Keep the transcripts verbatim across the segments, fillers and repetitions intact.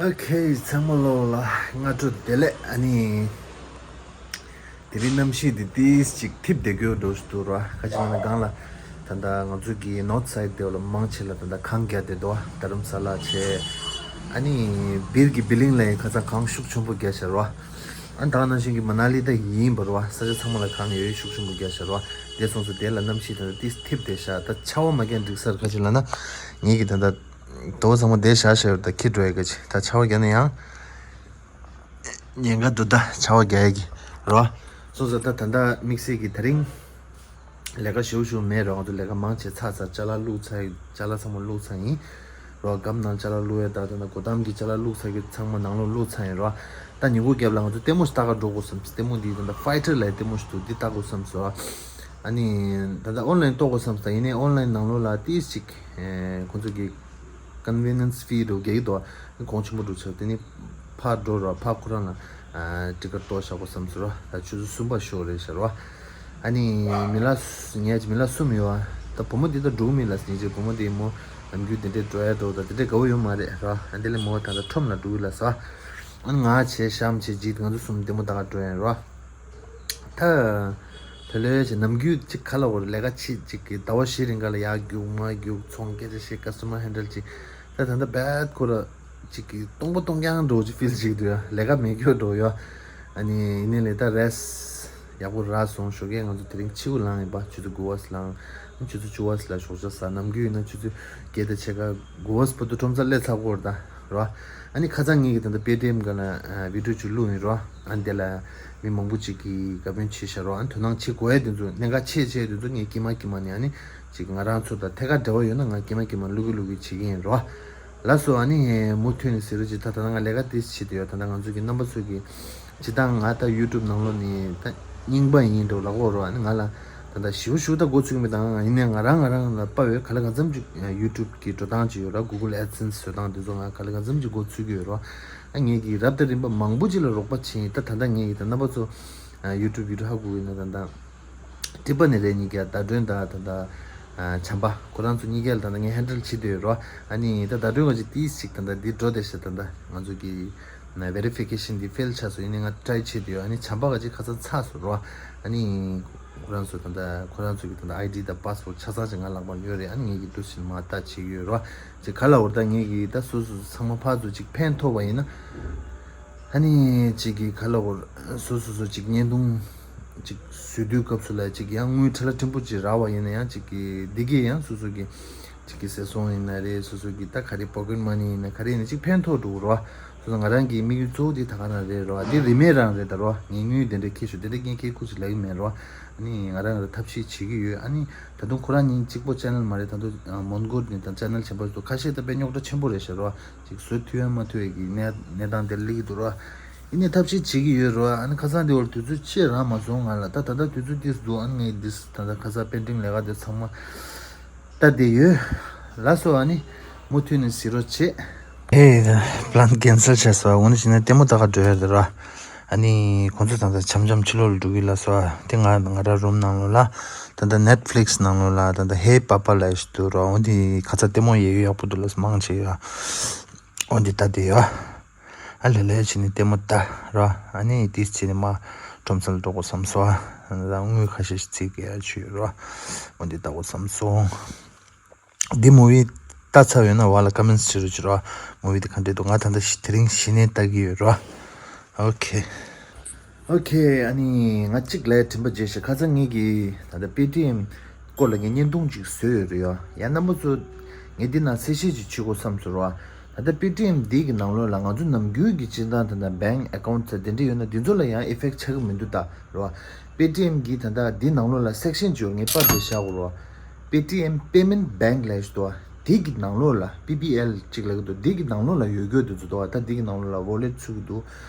ཨོ་ཁེ། ཚང་མ་ལོ་ལ་སྔ་དྲོ་བདེ་ལེགས། ཨ་ནི། དེ་རིང་གནམ་གཤིས་འདི་ཏིས་ཅིག་འཐིབས་བསྡད་རྒྱུ་འགྲོ་ཞིག་འདུག་ར། ཁ་ཅིག་ན་ན་གང་ལ། ད་ལྟ་ང་ཚོ་གི་ནོར་ཐི་སའིཌ་དེ་ལ་མང་ཆེ་ལ་ད་ལྟ་གངས་རྒྱག་བསྡད་འདུག་བ། རྡ་རམ་ས་ལ་བྱས། ཨ་ནི། སྦིར་གྱི་སྦི་ལིང་ལ་ཡང་ཁ་སང་གངས་ཤུགས་ཆེན་པོ་རྒྱག་ཤར་བ། ཨ་ནི་ད་ག་ནང་བཞིན་གྱི་མ་ན་ལི་ད་ཡིན་པར་བ། ས་ཆ་ཚང་མ་ལ་གངས་ཡོད་ཤུགས་ཆེན་པོ་རྒྱག་ཤར་བ། དེ་སོང་ཙང་དེ་ལ་གནམ་གཤིས་ད་ལྟ་ཏིས་འཐིབས་བསྡད་ཤག་ད་ཆར་པ་མ་རྒྱག་འགྲིག་སར་ཁ་ཅིག་ལ་ན། ངེད་ཀྱི་ད་ལྟ། དོ་ཚང་མ་དེ་བཞག་བཞག་ཡོད། ད་ཁྱི་འགྲོ་ཡ་ག་ཅི་ད་ཆར་པ་རྒྱག་ན་ཡང་། ཉེན་ཁ་འདུག་ད་ཆར་པ་རྒྱག་ཡ་གི་རོ། སོང་ཙང་ད་ད་ལྟ་དམིགས་བསལ་གྱི་ད་རིང་ལས་ཀ་ཞེ་པོ་ཞེ་པོ་མེད་རོ། ང་ཚོ་ལས་ཀ་མང་ཆེ་ཚར་ཚར། ཅ་ལག་བླུགས་ཚར་ཡིན། ཅ་ལག་ཚང་མ་བླུགས་ཚར་ཡིན་རོ། སྒམ་ནང་ཅ་ལག་བླུགས་ཡ་ད་ད་ད་སྒོ་ཐམ་གྱི་ཅ་ལག་བླུགས་ཚར་གི་ཚང་མ་ནང་ལོགས་བླུགས་ཚར་ཡིན་རོ། ད་ཉིན་གུང་རྒྱབ་ལ་ང་ཚོ་ལྟད་མོ་ཞིག་ལྟ་ག་འགྲོ་དགོས་བསམ། ལྟད་མོ་འདི་ད་ད་ཕའི་ཊར་ལབ་ཡ་ལྟད་མོ་ཞིག་འདུག་འདི་ལྟ་དགོས་བསམ་སོང་། ཨ་ནི་ད་ད་ཨོན་ལན་གཏོང་དགོས་བསམ་སོང་། ཡིན་ནའི་ཨོན་ལན་ནང་ལོགས་ལ་ཏིས་ཅིག་ཁོང་ཚོ་གི་ཀོན་ཝི་ནེན་སི་ཕི་འདྲ་བོ་རྒྱག་གི་འདུག་གོང་ཆེན་པོ་འགྲོ་ཚར། དེ་ནི་ཕར་འགྲོ་རོགས། ཕར་ཁོ་རང་ལ་ཊི་ཀེ་ཊི་གཏོང་བཞག་དགོས་བསམ་སོང་རོགས། ད་ཆུ་ཚོད་གསུམ་པ་ཤོ་རེད་ཤག་རོགས། ཨ་ནི་མི་ལ་ངས་མི་ལ་གསུམ་ཡོད་བ། ད་བུ་མོ་འདི་ད་འགྲོ་གི་མིན་ལ་སྙིང་རྗེ། བུ་མོ་འདི་མོ་ནམ་རྒྱུན་དེ་འདྲས་འགྲོ་ཡ་འགྲོ་ད་དེ་འདྲས་དགའ་བོ་ཡོད་མ་རེད་རོགས། ཨ་འདི་ལས་མོ་ད་ད་ཁྲོམ་ལ་འགྲོ་གི་ལ་ཟ། ཨ་ནི་ང་བྱས་ཤམ་བྱས་ཇིད་ང་ཚོ་གསུམ་ལྟད་མོ་ལྟ་ག་འགྲོ་ཡ་རོགས། ད། བེ་ལོས་ཅིག་ནམ་རྒྱུན་ཅིག་ཁ་ལ་འོར་ལས་ཀ་ཆེ་ཅིག་གི་ཟླ་བ་བཞི་རིང་ག་ལ་ཡར་རྒྱུག་མར་རྒྱུག་ཚོང་སྐད་ཆ་བཤད། ཀ་སི་ཊ་མར་ཧེན་ཌལ་ཅིག་ད་ད་ལྟ་བད་ཁོ་ར་ཅིག་གི་སྟོང་པ་སྟོང་རྐྱང་འགྲོ་ཅིག་ཕིལ་ཅིག་འདུག་ཡ། ལས་ཀ་མེད་རྒྱུ་འགྲོ་ཡ། ཨ་ནི་ཡིན་ནའི་ལས་ད་རེས་ཡག་པོ་རག་སོང་། ཞོགས་ཀས་ང་ཚོ་དེ་རིང་ཕྱི་པོ་ལངས་ཡིན་པ། ཆུ་ཚོད་དགུ་པ་ལངས། ཆུ་ཚོད་བཅུ་པ་ལ་ཞོགས་ཇ་ཟ། ནམ་རྒྱུན་ཡིན་ན་ཆུ་ཚོད་བརྒྱད་དང་ཕྱེད་ཀ་དགུ་པ་བར་དུ་ཁྲོམ་སར་སླེབས་ཚར་གོ་ར་ད། རོ། ཨ་ནི་ཁ་སང་ངེད་ཀྱི་ད་ལྟ་པེ་ཊི་ཨེམ་སྒང་ལ་ཨ་བི་ཌི་ཡོ་ཅིག་བླུགས་ཡིན་རོ། ཨ་ནི་དེ་ལ་མི་མང་པོ་ཅིག་གིས་དགའ་སྐྱོན་བྱས་ཤག་རོ། ཨ་ནི་དོ་སྣང་བྱེད་དགོས་ཡ་དེ་ཚོ། གནད་འགག་ཆེ་ཆེ་དེ་ཚོ་ངས་དཀྱིལ་མ་དཀྱིལ་མ་ནས་ཨ་ནི་ཅིག་ང་རང་ཚོ་དང་ཐད་ཀར་འབྲེལ་བ་ཡོད་ན་ང་དཀྱིལ་མ་དཀྱིལ་མ་བླུག་གི་བླུག་གི་བྱེད་ཀྱི་ཡིན་རོ། ལགས་སོ། ཨ་ནི་མུ་མཐུད་ནས་ཟེར་རོ་ཅིག་ད་ད་ང་ལས་ཀ་དེ་བྱེད་དུ་ཡོད། ད་ད་ང་ཚོ་གི་རྣམ་པ་ཚོ་གི་སྤྱིར་བཏང་ང་ད་ཡུ་ཊུབ་ནང་ལོགས་ནས་ད་རྙིང་པ་ཡིན་འགྲོ་ལབ་དགོས་རོ། ཨ་ནི་ང་ལ་ད་ད་ཞེ་པོ་ཞེ་པོ་ད་མགོ་ཚོས་ཀྱི་མེད། ད་ང་ཡིན་ནའི་ང་རང་ང་རང་ལ་དཔའ་བོས་ག་ལ་གང་འཚམ་ཅིག་ཡུ་ཊུབ་གི་འགྲོ་སྟངས་ཅིག་ཡོད་ར། གུ་གལ་ཨེ་ཌི་སེན་སི་བཟོ་སྟངས་དེ་ཚོ་ང་ག་ལ་གང་འཚམ་ཅིག་མགོ་ཚོས་ཀྱི་ཡོད་རོ། ཨ་ངེད་ཀྱིས་རབ་དང་རིམ་པ་མང་པོ་ཅིག་ལ་རོགས་པ་བྱས་ཡིན། ད་ད་ད་ངེད་ཀྱིས་ད་རྣམ་པ་ཚོ་ཡུ་ཊུབ་བི་ཌི་ཡོ་ཧ་གོ་གི་ན་ད་ད་ཊི་པ་ནས་རེད། གཉིས་ཀ་ཟླ་སྒྲོན་དང་ད་ད་བྱམས་པ་ཁོ་རང་ཚོ་གཉིས་ཀ་ལ་ད་ད་ངས་ཧེན་ཌལ་བྱེད་དུ་ཡོད་རོ། ཨ་ནི་ད་ཟླ་སྒྲོན་ག་ཅིག་ཏིས་ཅིག་ད་ད་འདི་འགྲོ་བསྡད་ཤག་ད་ད་ང་ཚོ་གི་ན་ཝེ་རི་ཕི་ཀེ་ཤན་འདི་ཕེལ་ཆགས་སོང་། ཡིན་ནའི་ང་ཊི་རའི་བྱེད་དུ་ཡོད། ཨ་ནི་བྱམས་པ་ག་ཅིག་ཁ་སང་ཚར་སོང་རོ། ཨ་ནི་ཁོ་རང་ཚོ་ད་ད་ཁོ་རང་ཚོ་གི་ད་ད་ཨའི་ཌི་དང་པ་སི་པོར་ཊི་ཆ་ཚང་ཅིག་ང་ལག་པར་ཡོད་རེད། ཨ་ནི་ངེད་ཀྱིས་འདུག་སེ་མ་ལྟ་བྱེད་ཀྱི་ཡོད་རོ། ཅིག་ག་ལ་འོར་ད་ངེད་ཀྱིས་ད་སོ་སོ་ཚང་མ་ཕར་ཚུར་ཅིག་ཕན་ཐོགས་པ་ཡིན་ན། ཨ་ནི་ཅིག་གི་ག་ལ་འོར་སོ་སོ་སོ་ཅིག་བརྙན་ཐུང་ཅིག་བཟོ་དུས་སྐབས་སུ་ལ་ཅིག་ཡང་དངུལ་ཁྲི་ལ་ཕྲན་བུ་ཅིག་རག་པ་ཡིན་ན་ཡང་ཅིག་གི་འདི་གས་ཡང་སོ་སོ་གི་ཅིག་གི་ཟས་སོང་ཡིན་ན་རེད། སོ་སོ་གི་ད་ག་རེ་པོ་ཀེཊ་མ་ནི་ཡིན་ན་ག་རེ་ཡིན་ན་ཅིག་ཕན་ཐོགས་འགྲོ་གི་རོ། སོ་སོ་ང་རང་གི་དམིགས་ཡུལ་གཙོ་བོ་དེ་ད་ག་རང་རེད་རོ། དེ་རིན་མེད་རང་རེད་ད་རོ། ངས་དངུལ་དེ་འདྲ་ཁྱེར་ཤོག་དེ་འདྲ་ངས་ཁྱེར་ཁུར་ཅིག་ལབ་ཀྱི་མེད་རོ། ཨ་ནི་ང་རང་ལ་ཐབས་ཤེས་བྱེད་ཀྱི་ཡོད། ཨ་ནི་ད་དུང་ཁོ་རང་གཉིས་གཅིག་པོ་ཅེ་ནལ་མ་རེད། ད་དུང་མོན་གྷོ་ནས་ད་ཅེ་ནལ་གཞན་པ་ཚོ་ཁ་ཤས་ད་དཔེ་རྙོག་དྲ་ཆེན་པོ་རེད་ཤག་རོ། ཅིག་བཟོ་ཐུབ་ཡ་མ་ཐུབ་ཡ་གི་གནས་གནས་སྟངས་དེར་སླེབས་ཀྱི་འདུག་ར། ཡིན་ནའི་ཐབས་ཤེས་བྱེད་ཀྱི་ཡོད་ར། ཨ་ནི་ཁ་སང་དེ་བར་དུས་ཚོད་ཅིག་རག་མ་སོང་ང་ལ། ད་ད་ལྟ་དུས་ཚོད་འདི་འདུག་ཨ་ནི་ངས་འདི་ད་ལྟ་ཁ་སང་པེན་ཊིང་ལས་ཀ་དེ་ཚང་མ་ལྟ་བསྡད་ཡོད། ལགས་སོ། ཨ་ནི་མུ་མཐུད་ནས་གཟིགས་རོགས་བྱེད། ཨེ། པི་ལན་ཁེན་སལ་བྱས་སོང་། འོ་ན་བྱས་ན་ལྟད་མོ་ལྟ་ག་འགྲོ་ཡ་རེད་ར། ཨ་ནི་ཁོང་ཚོ་ད་ལྟ་འཆམ་འཆམ་ཕྱི་ལོགས་ལ་འགྲོ་གི་ལགས་སོ། དེ་ང་ང་རང་རུམ་ནང་ལོགས་ལ་ད་ལྟ་ནེཊ་ཕི་ལིག་སི་ནང་ལོགས་ལ་ད་ལྟ་ཧེ་པ་པ་ལབ་ཡ་ཞིག་འདུག་ར། འོ་དེ་ཁ་ཚ་ལྟད་མོ་ཡག་ཡོད་ཡག་པོ་འདུག་ལགས་སོ། མང་ཆེ་ཡོད། འོ་འདི་ལྟ་དེ་ཡོད། ཨ་ལེ་ལེ་བྱས་ནས་ལྟད་མོ་ལྟ་ར། ཨ་ནི་དེ་བྱས་ནས་མར་ཁྲོམ་སར་འགྲོ་དགོས་བསམ་སོང་། ཨ་ནི་དངུལ་ཁ་ཤས་ཤིག་བརྩི་དགོས་ཡ་ཅིག་ཡོད་ར། འོ་འདི་ལྟ་དགོས་བསམ་སོང་། འདི་མུ་བི་ལྟ་ཚར་ཡོད་ན་འོག་ལ་ཀོ་མེན་ཊི་བྱེད་རོགས་བྱེད་རོགས། མུ་བི་འདི་ག་འདྲས་འདུག་ང་ད་ལྟ་ཞི་དེ་རིང་གཞི་ནས་ལྟ་གི་ཡོད་ར། ཨོ་ཁེ། ཨོ་ཁེ། ཨ་ནི་ང་གཅིག་ལ་དྲན་པ་བརྗེད་ཤག་ཁ་སང་ངེད་ཀྱིས་ད་ལྟ་པེ་ཊི་ཨེམ་སྐོར་ལ་ངས་བརྙན་ཐུང་ཅིག་བཟོས་ཡོད་རེད་ཡ། ཡ་རྣམ་པ་ཚོ་ངས་འདི་ནང་གསལ་བཤད་ཅིག་བྱེད་དགོས་བསམ་སོང་ར། ད་ལྟ་པེ་ཊི་ཨེམ་འདི་གི་ནང་ལོགས་ལ་ང་ཚོ་ནམ་རྒྱུན་གྱི་སྤྱིར་བཏང་ད་ལྟ་བེང་ཨེ་ཀའུན་ཊི་ཟེར་དེ་འདྲ་ཡོད་ན་འདི་ཚོ་ལ་ཡང་ཨི་ཕེག་ཊི་ཆགས་ཀྱི་མི་འདུག་ད་ར། པེ་ཊི་ཨེམ་གི་ད་ལྟ་འདི་ནང་ལོགས་ལ་སེག་ཤན་ཅིག་ཡོད། ངས་པར་དེ་བཞག་གོ་ར། པེ་ཊི་ཨེམ་པེ་མེན་ཊི་བེང་ལབ་ཞིག་འདུག་བ། དེ་གི་ནང་ལོགས་ལ་པི་བི་ཨེལ་གཅིག་ལབ་ཀྱི་འདུག་དེ་གི་ནང་ལོགས་ལ་ཡོད་རྒྱུ་དེ་ཚོ་འདུག་བ། ད་དེ་གི་ནང་ལོགས་ལ་ཝོ་ལེཊ་ཚུད་ཀྱི་འདུག་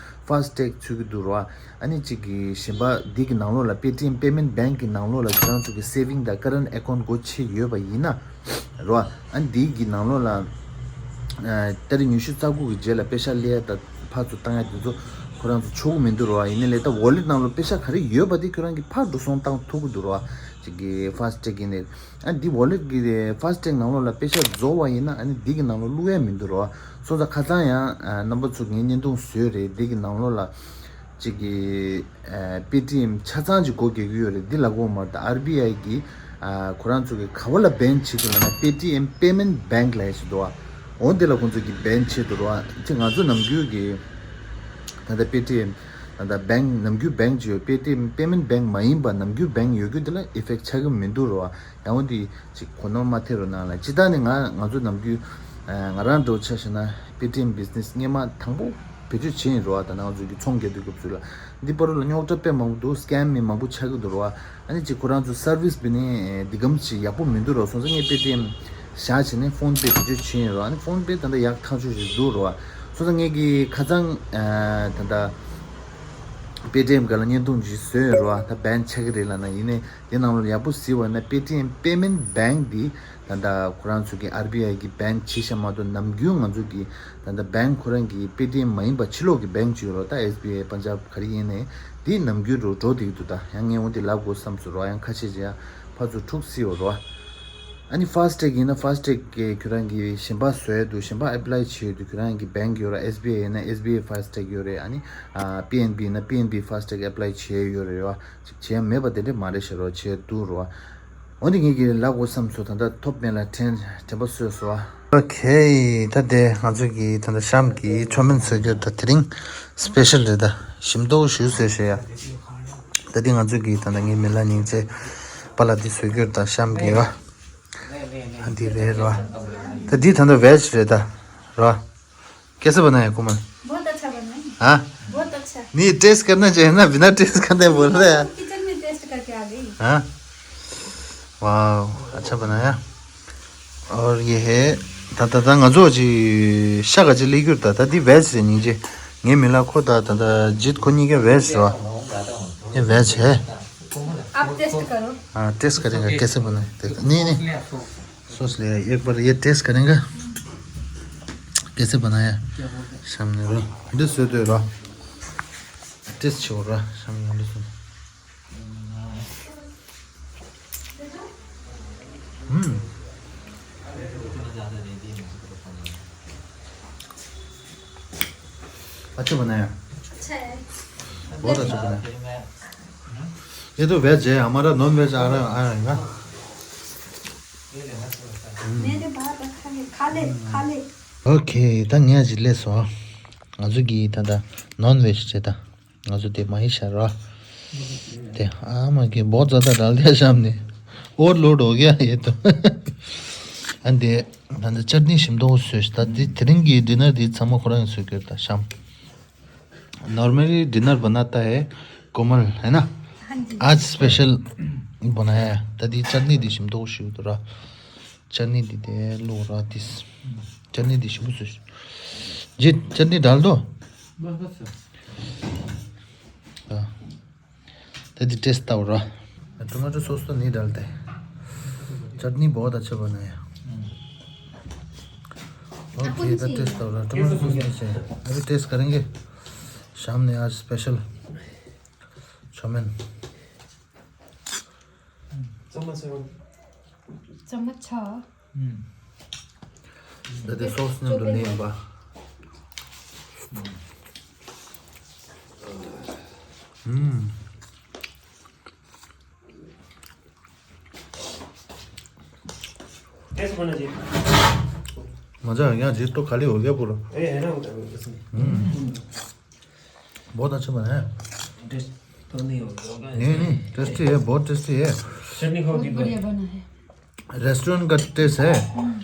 ཕཱ་སི་ཊེག་ཚུད་ཀྱི་འདུག་ར། ཨ་ནི་གཅིག་གི་གཞན་པ་དེ་གི་ནང་ལོགས་ལ་པེ་ཊི་ཨེམ་པེ་མེན་ཊི་བེང་གི་ནང་ལོགས་ལ་ཁྱེད་རང་ཚོ་གི་སེ་བིང་དང་ཀ་རེན་ཊི་ཨེ་ཀའུན་ཊི་སྒོ་ཕྱེ་ཡོད་པ་ཡིན་ན་ར། ཨ་ནི་དེ་གི་ནང་ལོགས་ལ་ཨ་ཏ་རིག་ཉི་ཤུ་རྩ་དགུ་གི་རྗེས་ལ་པེ་ཤག་སླེབས་ཡ་ད་ཕར་ཚུར་བཏང་ཡ་དེ་ཚོ་ཁོ་རང་ཚོ་ཆོག་གི་མི་འདུག་ར། ཡིན་ནའི་ལས་ད་ཝོ་ལེཊ་ནང་ལོགས་པེ་ཤག་ག་རེ་ཡོད་པ་དེ་ཁྱོད་རང་གི་ཕར་འགྲོ་སོང་བཏང་ཐུབ་ཀྱི་འདུག་ར། ཅིག་གི་FASTag་ཡིན་ནས། ཨ་འདི་wallet་གི་FASTag་ནང་ལོགས་ལ་པེ་ཤག་རྫོགས་པ་ཡིན་ན་ཨ་ནི་འདི་གི་ནང་ལོགས་བླུག་ཡ་མི་འདུག་རོ། སོང་ཙང་ཁ་སང་ཡང་ཨ་རྣམ་པ་ཚོ་ངས་བརྙན་ཐུང་བཟོས་རེད། འདི་གི་ནང་ལོགས་ལ་ཅིག་གི་ཨ་Paytm་ཆ་ཚང་ཅིག་སྒོ་རྒྱག་གི་ཡོད་རེད། འདི་ལ་གོ་མ་རེད། ད་RBI་གི་ཨ་ཁོ་རང་ཚོ་གི་ག་བ་ལ་ban་བྱེད་ཀྱི་ལབ་ན་Paytm Payment Bank་ལབ་ཡ་ཞིག་འདུག་ཨ། འོ་འདི་ལ་ཁོང་ཚོ་གི་ban་བྱེད་འདུག་རོ། ཨ་ཅིག་ང་ཚོ་ནམ་རྒྱུན་གི་ད་ལྟ་Paytm་ད་ལྟ་bank་ནམ་རྒྱུན་bank་ཅིག་ཡོད། Paytm Payment Bank་མ་ཡིན་པ་ནམ་རྒྱུན་bank་ཡོད་རྒྱུ་འདི་ལ་effect་ཆགས་ཀྱི་མི་འདུག་རོ། ཡང་འོ་འདི་ཅིག་གོ་ནོར་མ་ཐེབས་རོགས་གནང་ལ། ཅི་ལྟར་ནི་ང་ང་ཚོ་ནམ་རྒྱུན་ཨ་ང་རང་འདྲ་བོ་ཆ་བཞག་ན་Paytm Business་སྔས་མ་དང་པོ་བེད་སྤྱོད་བྱེད་ཡིན་རོ། ད་ནང་ང་ཚོ་གི་ཚོང་རྒྱག་དུས་སྐབས་སུ་ལ་འདི་བར་ལ་རྙོག་དྲ་དཔེ་མང་པོ་འདུག Scam་མི་མང་པོ་ཆགས་ཀྱི་འདུག་རོ། ཨ་ནི་ཅིག་ཁོ་རང་ཚོ་service་བི་ནི་འདི་གམ་ཅིག་ཡག་པོ་མི་འདུག་རོ། སོང་ཙང་ངས་Paytm་བཞག་བྱས་ནས་PhonePe་བེད་སྤྱོད་བྱེད་ཡིན་རོ། ཨ་ནི་PhonePe་ད་ལྟ་ཡག་ཐག་ཆོད་ཞིག་འདུག་རོ། སོང་ཙང་ངས་ཀྱི་ཁ་སང་ཨ་ད་ལྟ་Paytm་སྒང་ལ་བརྙན་ཐུང་ཅིག་བཟོས་ཡོད་རོ། ད་ban་ཆགས་ཀྱི་རེད་ལབ་ན་ཡིན་ནའི་དེ་ནང་ལ་ཡག་པོ་གཟིགས་པ་ན་Paytm Payment Bank་འདི་ད་ལྟ་ཁོ་རང་ཚོ་གི་RBI་གི་ban་བྱེད་བཞག་མ་གཏོགས་ནམ་རྒྱུན་ང་ཚོ་གི་ད་ལྟ་bank་ཁོ་རང་གི་Paytm་མ་ཡིན་པ་ཕྱི་ལོགས་ཀྱི་bank་ཅིག་ཡོད་རོ། ད་SBI་Punjab་ག་རེ་ཡིན་ནའི་དེ་ནམ་རྒྱུན་རོ་འགྲོ་བསྡད་ཀྱི་འདུག་ད་ཡང་ངས་འོ་དེ་ལབ་དགོས་བསམ་སོང་རོ། ཡང་ཁ་ཤས་ཅིག་ཡང་ཕར་ཚུར་འཁྲུག་སྲིད་ཡོད་རོ། ཨ་ནི་FASTag་ཡིན་ན་FASTag་གི་ཁྱོད་རང་གི་གཞན་པ་བཟོ་ཡ་འདུག་གཞན་པ་apply་བྱེད་ཡ་འདུག་ཁྱོད་རང་གི་bank་ཡོད་ར། SBI་ཡིན་ན་SBI FASTag་ཡོད་རེད། ཨ་ནི་ཨ་PNB་ཡིན་ན་PNB FASTag་apply་བྱེད་ཡ་ཡོད་རེད་རོ། ཅིག་བྱས་མེད་པ་དེ་འདྲས་མ་རེད་ཤག་རོ། བྱས་འདུག་རོ། འོ་འདི་ངེད་ཀྱིས་ལབ་དགོས་བསམ་སོང་། ད་ལྟ་ཐོབ་མེད་ལ་དྲན་དྲན་པ་གསོས་སོང་། ཨོ་ཁེ། ད་དེ་ང་ཚོ་གི་ད་ལྟ་གཤམ་གྱི་མཆོད་མེ་འཚོལ་རྒྱུ་ད་དེ་རིང་སི་པེ་ཤལ་རེད། ད་ཞིམ་མདོག་ཞུ་བཟོས་བཞག་ཡ། ད་འདི་ང་ཚོ་གི་ད་ལྟ་ངའི་མི་ལ་སྙིང་རྗེ་པ་ལ་འདི་འཚོལ་རྒྱུ་ད་གཤམ་གྱི་ར། ཨ་འདི་རེད་ར། ད་འདི་ད་ལྟ་veg་རེད་ད་ར། कैसे बनाया कोमल? बहुत अच्छा बना है। हाँ? बहुत अच्छा। नहीं, टेस्ट करना चाहिए ना, बिना टेस्ट करने बोल रहे हैं। किचन में टेस्ट करके आ गई। हाँ? वाह, अच्छा बनाया। और ये है, ད་ད་ད་ང་ཚོ་ཅི་ཤ་ག་ཅི་ལས་ཀྱུར་ད་ད་འདི་veg་རེད་སྙིང་རྗེ། ངའི་མི་ལ་ཁོ་ད་ད་ད་ཇིད་ཁོ་གཉིས་ཀ་veg་རེད་བ། ये veg है। आप टेस्ट करो। हाँ, टेस्ट करेंगे कैसे बनाए। नहीं, नहीं। सॉस ले आइए, एक बार ये टेस्ट करेंगे कैसे बनाया। सामने रो। འདི་བཟོས་འདོད་ར། ཏེས་ཆེ་བ་ར། བཤམས་ཡོང་འདི་བཟོས། हम्म। अच्छा बनाया। अच्छा है। बहुत अच्छा बनाया। ये तो वेज है, हमारा नॉन वेज आ रहा, आ रहा है ना। मैंने बाहर रखा है, खा ले, खा ले। ओके, ད་ངས་ཅིག་ལས་སོ། ང་ཚོ་གི་ད་ད་ནོན་ཝེཇ་བྱེད་ད། ང་ཚོ་དེ་མ་ཡི་ཤར་ར། དེ་ཨ་མ་གི་बहुत ज़्यादा डाल दिया शाम ने। ओवरलोड हो गया ये तो। ཨ་འདི་ད་ད་ཅར་ནི་ཞིམ་མདོག་བཟོས་ཤག་ད་འདི་དེ་རིང་གི་ཌི་ནར་འདི་ཚང་མ་ཁོ་རང་གིས་བཟོས་གྱུར་ད་ཤམ། नॉर्मली डिनर बनाता है कोमल, है ना? हाँ जी। आज स्पेशल बनाया है। ད་འདི་ཅར་ནི་འདི་ཞིམ་མདོག་ཞིག་འདུག་ར། ཅར་ནི་འདི་དེ་ལོ་ར་དིས། ཅར་ནི་འདི་ཞིམ་པོ་བཟོས་ཤག जी, चटनी डाल दो। बस, बस। हाँ। ད་འདི་ཏེས་ལྟ་བ་ར། टमाटर सॉस तो नहीं डालते। चटनी बहुत अच्छा बनाया। ओके, ད་ཏེས་ལྟ་བ་ར། टमाटर सॉस नहीं चाहिए। अभी टेस्ट करेंगे। शाम ने आज स्पेशल चाउमीन। चम्मच है वो। चम्मच छ। हम्म। ད་དེ་སོ་སི་མཉམ་དུ་ནས་ཡིན་པ། ཧུམ། कैसे बना जी? मज़ा आ गया जी, तो खाली हो गया पूरा। अरे है ना, वो तो, वो तो सही। हम्म। बहुत अच्छा बना है। टेस्ट तो नहीं होगा। नहीं, नहीं, टेस्टी है, बहुत टेस्टी है। चटनी खाओ बहुत दीदी। बढ़िया बना है। रेस्टोरेंट का टेस्ट है। हम्म।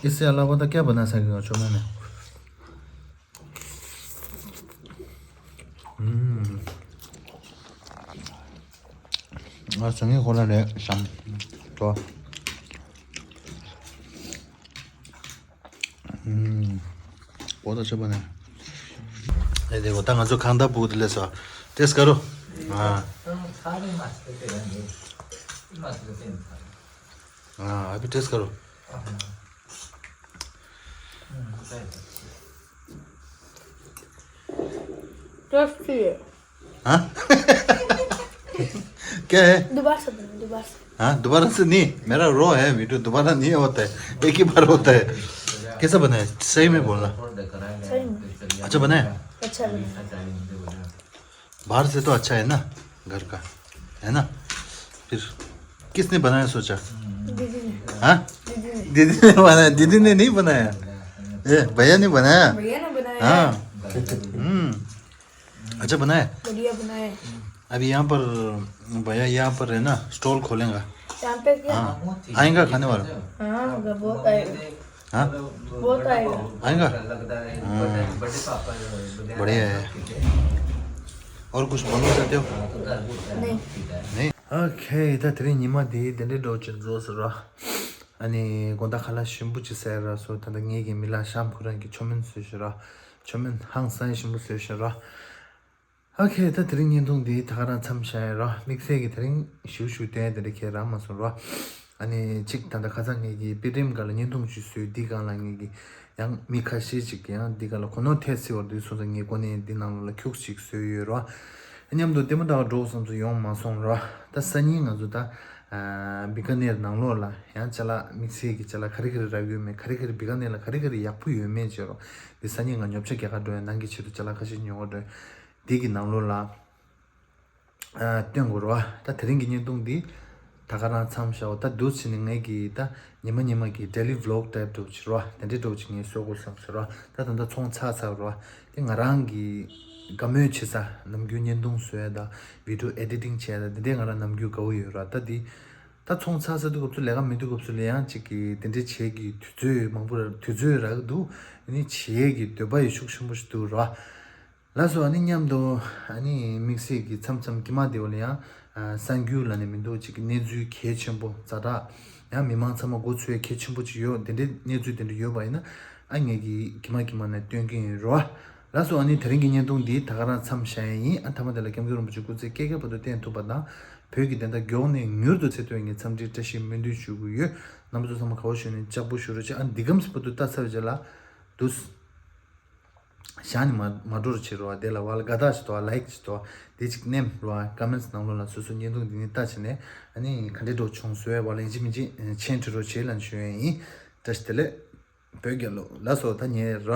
इससे अलावा तो क्या बना सकेगा चाउमीन में? हम्म। आज संगे खोला रे शाम। तो हम्म, बहुत अच्छा बना है। ये देखो, ད་ང་ཚོ་ཁང་བདག་བུ་དེ་ལས་སོ། टेस्ट करो। हाँ। हाँ, अभी टेस्ट करो। टेस्टी है। हाँ? क्या है? दोबारा से बनाओ। दोबारा से। हाँ, दोबारा से नहीं, मेरा रो है वीडियो, दोबारा नहीं होता है, एक ही बार होता है। कैसा बना है? सही में बोलना। सही में। अच्छा बना है? अच्छा बना है। बाहर से तो अच्छा है ना, घर का, है ना? फिर किसने बनाया सोचा? दीदी ने। हाँ? दीदी ने। दीदी ने बनाया? दीदी ने नहीं बनाया। ए, भैया ने बनाया। भैया ने बनाया। हाँ। हम्म। अच्छा बनाया। बढ़िया बनाया। अभी यहाँ पर भैया यहाँ पर है ना, स्टॉल खोलेगा। यहाँ पे क्या? हाँ, आएगा खाने वाला। हाँ, बहुत आएगा। हाँ? बहुत आएगा। आएगा। हाँ। बढ़िया है। और कुछ बोलना चाहते हो? नहीं। नहीं। Okay, ད་དེ་རིང་ཉི་མ་འདི་དེ་འདྲའི་འགྲོ་ཅིག་རྫོགས་ཟེར་ར། ཨ་ནི་དགོང་དག་ཁ་ལག་ཞིམ་པོ་ཅིག་ཟས་ར་སོ། ད་ལྟ་ངེད་ཀྱི་མི་ལ་ཤམ་ཁོ་རང་གི་ཆོ་མིན་བཟོས་ཤག་ར། ཆོ་མིན་ཧང་སང་ཞིམ་པོ་བཟོས་ཤག་ར། Okay, ད་དེ་རིང་བརྙན་ཐུང་འདི་ད་ག་རང་མཚམས་བཞག་ཡ་ར། དམིགས་བསལ་གྱི་དེ་རིང་ཞུ་ཞུ་དོན་དེ་འདྲ་ཁྱེད་རང་མ་སོང་ར། ཨ་ནི་གཅིག་ད་ལྟ་ཁ་སང་ངེད་ཀྱི་པི་ཊི་ཨེམ་སྒང་ལ་བརྙན་ཐུང་ཅིག་བཟོས། འདི་སྒང་ལ་ངེད་ཀྱི་ཡང་མི་ཁ་ཤས་ཅིག་གིས་ཡང་འདི་སྒང་ལ་གོ་ནོར་ཐེབས་སྲིད་པ་འདུག་སོང་ཙང་ངས་གོ་ནས་འདི་ནང་ལོགས་ལ་ཁྱུག་ཅིག་བཟོས་ཡོད་ར། མཉམ་དུ་ལྟད་མོ་ལྟ་ག་འགྲོ་བསམ་ཚུལ་ཡོང་མ་སོང་ར། ད་སང་ཉིན་ང་ཚོ་ད་ཨ་བི་ཀ་ནེར་ནང་ལོགས་ལ་ཡང་ཅ་ལག་དམིགས་བསལ་གྱི་ཅ་ལག་ག་རེ་ག་རེ་རག་ཡོད་མེད། ག་རེ་ག་རེ་བི་ཀ་ནེར་ལ་ག་རེ་ག་རེ་ཡག་པོ་ཡོད་མེད་བྱས་ར། འདི་སང་ཉིན་ང་ཉོ་ཆ་རྒྱག་ག་འགྲོ་ཡ། ནང་གི་ཆེད་དུ་ཅ་ལག་ཁ་ཤས་ཉོ་ག་འགྲོ་ཡ། འདི་གི་ནང་ལོགས་ལ་ཨ་སྟོན་དགོས་རེད་བ། ད་དེ་རིང་གི་བརྙན་ཐུང་འདི་ད་ག་རང་མཚམས་བཞག་འོ། ད་འདུག་བྱས་ནས་ངས་ཀྱི་ད་ཉི་མ་ཉི་མ་གི་daily vlog type འདྲ་བོ་ཅིག་རེད་བ། དེ་འདྲའི་འདྲ་བོ་ཅིག་ངས་བཟོ་དགོས་བསམ་སོང་རེད་བ། ད་ད་ལྟ་ཚོང་ཚར་ཚར་རེད་བ། དེ་ང་རང་གི་དགའ་མོས་བྱེད་ས། ནམ་རྒྱུན་བརྙན་ཐུང་བཟོ་ཡ་དང་video editing བྱེད་ཡ་དང་དེ་འདྲའི་ང་རང་ནམ་རྒྱུན་དགའ་བོ་ཡོད་རེད་བ། ད་འདི་ད་ཚོང་ཚར་ཚར་དུས་སྐབས་སུ་ལས་ཀ་མེད་དུས་སྐབས་སུ་ལ་ཡང་ཅིག་གི་དེ་འདྲའི་བྱེད་ཀྱི་དུས་ཚོད་མང་པོ་རག་དུས་ཚོད་རག་གི་འདུག་ཨ་ནི་བྱེད་ཀྱི་འདོད་པ་ཡང་ཤུགས་ཆེན་པོ་ཞིག་འདུག་རེད་བ། ལགས་སོ། ཨ་ནི་མཉམ་དུ་ཨ་ནི་དམིགས་བསལ་གྱི་མཚམས་མཚམས་དཀྱིལ་མ་དེ་བ་ལ་ཡང་ཨ་གསར་འགྱུར་ལབ་ནས་མི་འདུག་ཅིག་གི་གནས་ཚུལ་གལ་ཆེན་པོ་ཛ་དྲག་ཡང་མི་མང་ཚང་མ་མགོ་ཚོས་གལ་ཆེན་པོ་ཅིག་ཡོད། དེ་འདྲའི་གནས་ཚུལ་དེ་འདྲ་ཡོད་པ་ཡིན་ན་ཨ་ངེད་ཀྱིས་དཀྱིལ་མ་དཀྱིལ་མ་ནས་སྟོན་གྱིན་ཡོད་རེད་བ། ལགས་སོ། ཨ་ནི་དེ་རིང་གི་བརྙན་ཐུང་འདི་ད་ག་རང་མཚམས་བཞག་ཡ་ཡིན། ཨ་མཐའ་མ་དེ་ལ་སྐྱབས་མགོན་རིན་པོ་ཆེ་སྐུ་ཚེ་བསྐལ་བརྒྱའི་བར་དུ་བརྟན་ཐུབ་པ་དང་བོད་ཀྱི་བདེན་མཐའ་མགྱོགས་ནས་མྱུར་དུ་ཚེ་ཐོབ་ཡིན་གྱི་འཚམས་འདྲིའི་བཀྲ་ཤིས་སྨོན་འདུན་ཞུ་གི་ཡོད། རྣམ་པ་ཚོ་ཚང་མ་ག་བ་ཞུ་ནས་ལྕགས་པོ་ཞུ་རོགས་བྱེད། ཨ་འདི་གམ་སི་བར་དུ་ལྟ་ཚར་བའི་རྗེས་ལ་འདུག་བཞག་ནས་མ་མ་འགྲོ་རོགས་བྱེད་རོགས། དེ་ལ་བ་ལ་དགའ་རྟགས་ཞིག་དང་ལའིཀ་ཞིག་དང་དེ་ཅིག་ནེམ་རོགས། ཀོ་མེན་ཊི་ནང་ལོགས་ལ་སོ་སོ་བརྙན་ཐུང་འདི་ནས་ལྟ་བྱས་ནས་ཨ་ནི་ག་འདྲའི་འགྲོ་བྱུང་བཟོས་བ་ལ་ཡིན་གཅིག་མིན་གཅིག་མཆན་བྲིས་རོགས་བྱེད་ལབ་ནས་ཞུ་ཡ་ཡིན། བཀྲ་ཤིས་བདེ་ལེགས། བོད་རྒྱལ་ལོ། ལགས་སོ། ད་ཉེ་ར།